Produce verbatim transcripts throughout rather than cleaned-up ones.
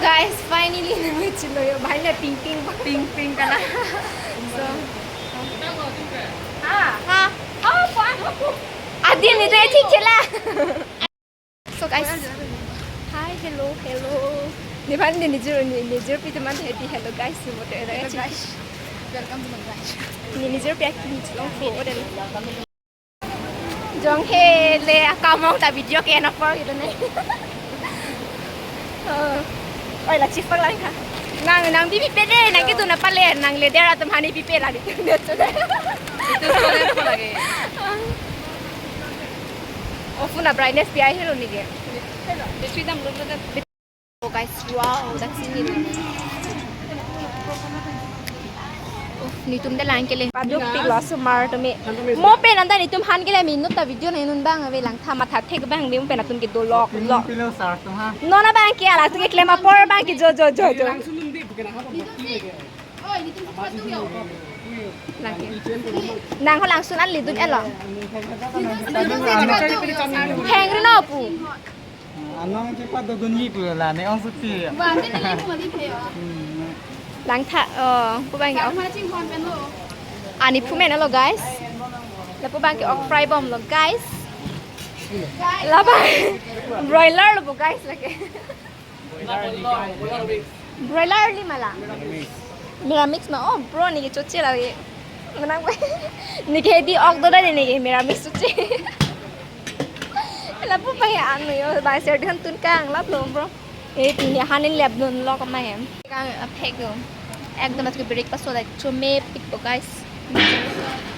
Guys, finally, nang chilo yo. Bahai na ping ping. Ping ping kana. So. Ha. Ha. Oh, kuan aku. Adi ni deh cik cila. So guys. Hi, hello, hello. Ni pan ni nijur ni nijur pi teman happy hello guys. Ni motor ada cik. Welcome to my garage. Ni nijur pi aki ni chilong ko dan. Jong he le akamong ta video ke na por gitu ne. Oh. Oi la chipang lang ha. Nang nang bibi pede nang gitu na pale nang le dera tem hani bipe lagi. Itu soalnya apa lagi? Oh, phone na brightness pi ai helo ni ke. Hello. Between them look at. Oh guys, wow, that's it. Oh, nitum de lang kele. Paduk tik lo sumar tumi. Mo pen anta nitum han kele minut ta video na inun bang ave lang tha matha thek bang bim pen atum ke dolok lo. Pilo sar tum ha. Nona bang ke ala tu ke klem apor bang ke jo jo jo jo. Lang sulun di bukan apa bukti lagi. Lang ke. Nang ho langsun an lidun elo. Heng ri no pu. Anong cepat do gunji pu la ne ong suti. Ba, ni ni mo di phe. Hmm. Lang tha, oh, pu bang ok. Sama cing hon pen lo. Ani phu men lo guys. La pu bang ke ok fry bom lo guys. La bang broiler lo pu guys lagi. Broiler ni mala. Meramix ma, oh bro ni ke choche lagi. Menang. Ni ke di ok do da ni ke meramix choche. Lapu pa ya anu yo, ba ser dihan tun kang lap lo bro. Eh, tini hanin lep nun lo kama hem. Kang aphek yo. Ekdom aske breakfast so like chome pik po guys.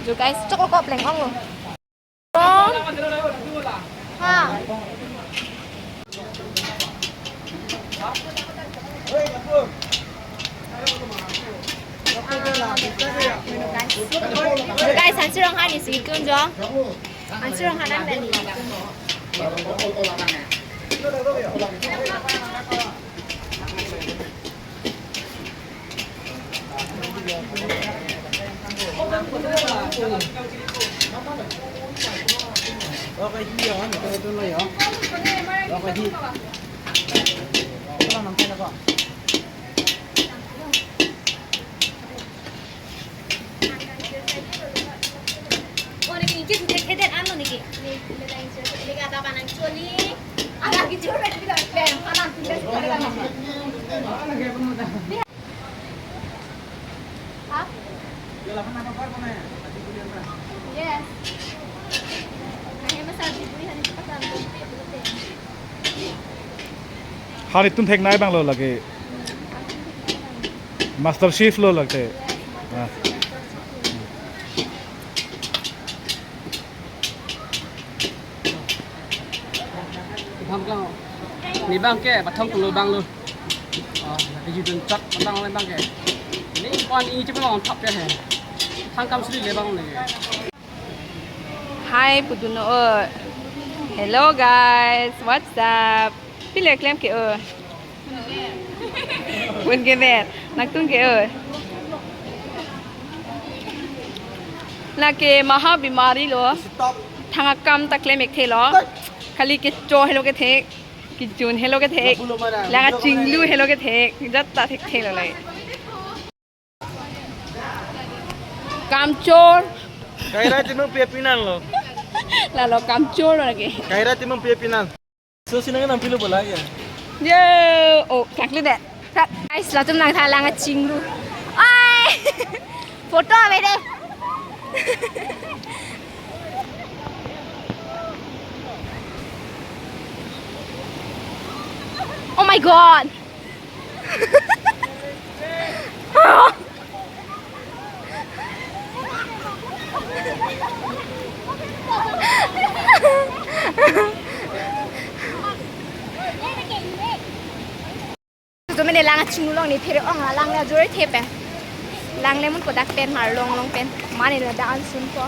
Jo guys, choko ko pleng ong lo. Bro. Ha. Guys, hansi rong hani si tun jo. Hansi rong hanan beli. Oh, niki ingkir thek thek ano niki. Niki ada panang choli. Ada gitu kan kita. Ha? Yes. Akhirnya masa di bui hari cepat. Hari tum thek nai bang lo lagi. Master Chef lo lagte. Ah. Bang klang. Ni bang ke, bathong kulo bang lo. Oh, lagi judun chak bang le bang ke. Ni pan i cepat on thap ya he. Thang kam sri le bang le. Hi, pudun o. Hello guys, what's up? Pile klem ke o. Pun ke ber, nangtum ke o. Lake maha bimari lo. Stop. Thang akam ta klem ek the lo. Kali kecho helo ke thek, kejun helo ke thek, langa chinglu helo ke thek, jat ta thek the lo lai. Kamchor. Kaira timung pia pinang lo. Lalo kamchor lagi. Kaira timung pia pinang. So sinang nang pilu bola ya. Yo, oh, kakli deh. Guys, latum nang thalang achinglu. Ai. Photo ave deh. Oh my god. Jomene lang chinglu long ni phere ong lang le jore the pen. Lang le mun kodak pen mar long long pen. Mane le da an sun ko.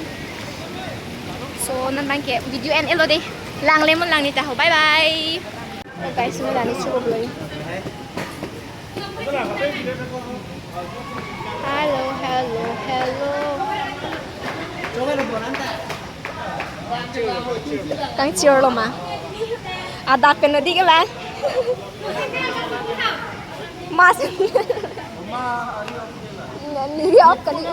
So non bang ke video end elo deh. Lang le mun lang ni ta ho. Bye bye. Oh, guys, mo dani chuko bloy. Hello, hello, hello. Kang chior lo ma. Ada pen di ke ba? Pass. Neli off kali.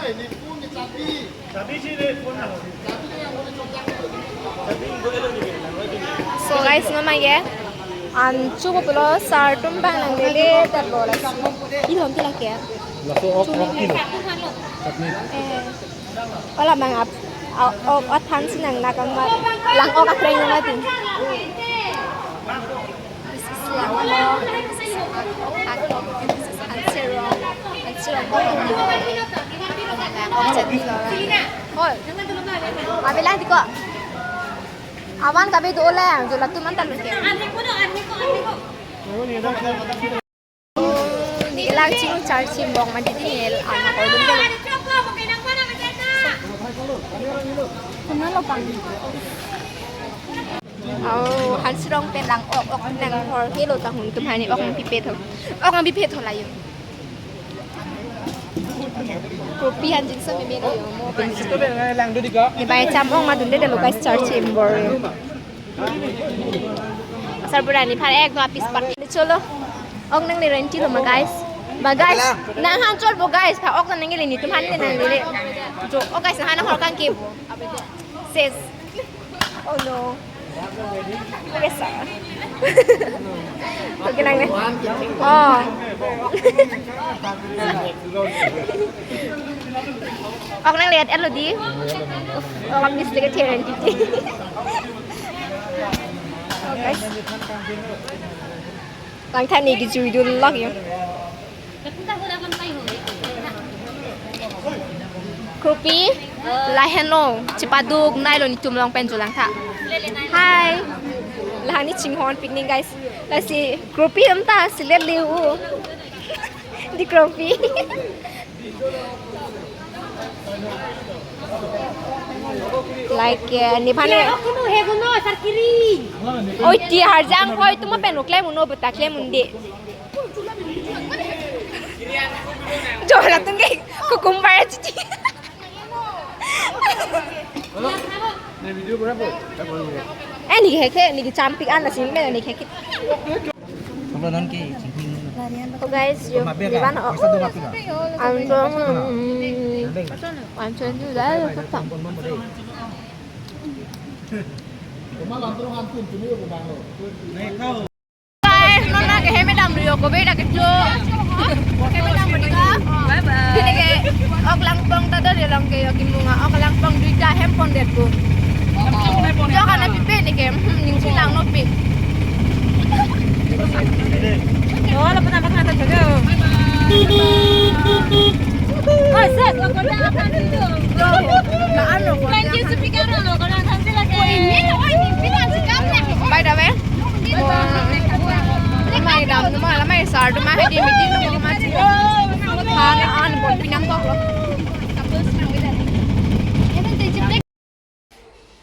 So guys, mama ye. An chuko pulo sar atum bang nanglele tar bola. Ilon tila ke? Laso off, off kilo. Chutney. Eh. Ola bang ap. Au, au, au than si nang nakam ma. Lang ok akreng ma tin. This is lang ok. This is Hansirong. Hansirong. Lang ok chutney lo. Hoi. Abi lang tiko. Avan kabe do lang, jo latum an ta lun ke. Neli lang ching charchi bong ma didi neli anak ko dun dulu. Kumna lo pang. Au, Hansirong pen lang ok, ok nang hor helo ta hum tum hani ok nang pipe tho. Ok nang pipe tho layo. Kopi han jingso meme lo yo mo pen. Ni bai cham ok ma dun de lo guys, charchi imbor yo. Sarbura ni phan ek do apis pat. Cholo. Ok nangle renti lo ma guys. Ma guys. Nang han chol bo guys. Pha ok nangle nelitum han le nangle. Jo ok guys, nang han hor kang ke. Ses. Oh no. Yes sir. Ok nangle. Oh. Ok nangle at lo di. Ok apis le ke renti. Langtha neli kejui dun lok yo. Kopi, lahenlo, chepaduk nai lo nelitum along pen jo langtha. Hi. Lahani chinghon picnic guys. Lasi kopi am ta silet liu. Di kopi. Like, eh, ni phane. Kuno he kuno sar kiri. Oi, ti harjang koi, tuma pen klem uno, buta klem un-e. Jo latum ke, kukumbar chichi. Eh, neli ke, neli ke champik an asin me neli ke. Thonglo non ke chingki. Oh guys, yo, Mabe di ka? Ban o. Pisa dua pila? Anton, mm, anton juga ya, kata. Guys, non na ke heme dam rio ko beda kecho. Heme dam beda. Bye bye. Sini ke ok langpong ta do de long ke yo kimunga ok langpong duita hem pon det ko. Jo kana pipe ni ke, hmm, ning si lang no pi. Oh, lo pernah makan atau juga? Oh, set, lo kau dah akan itu. Lo, na ano ko. Thank you, speaker, lo kau dah akan sila ke. Oh, ini, oh, ini, bilang si kamu. By the way, amei dam numa, amei sar numa, hedi meeting numa, ma si. Han an bol pinang kok lo.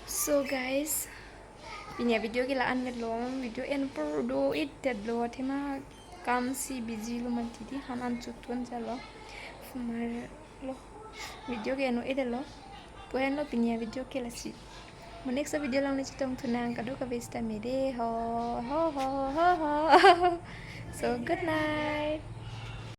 So guys, pini avideo ke la-an lo, video en pur do-et det lo, athema kam si busy lo mati di, han an chotun jalo. Mar lo, video ke en-o-et lo. Pu henlo pini avideo ke lasi. Mo next video along le chetongthu nang, kadokave sita me de ho, ho, ho, ho, ho. So good night.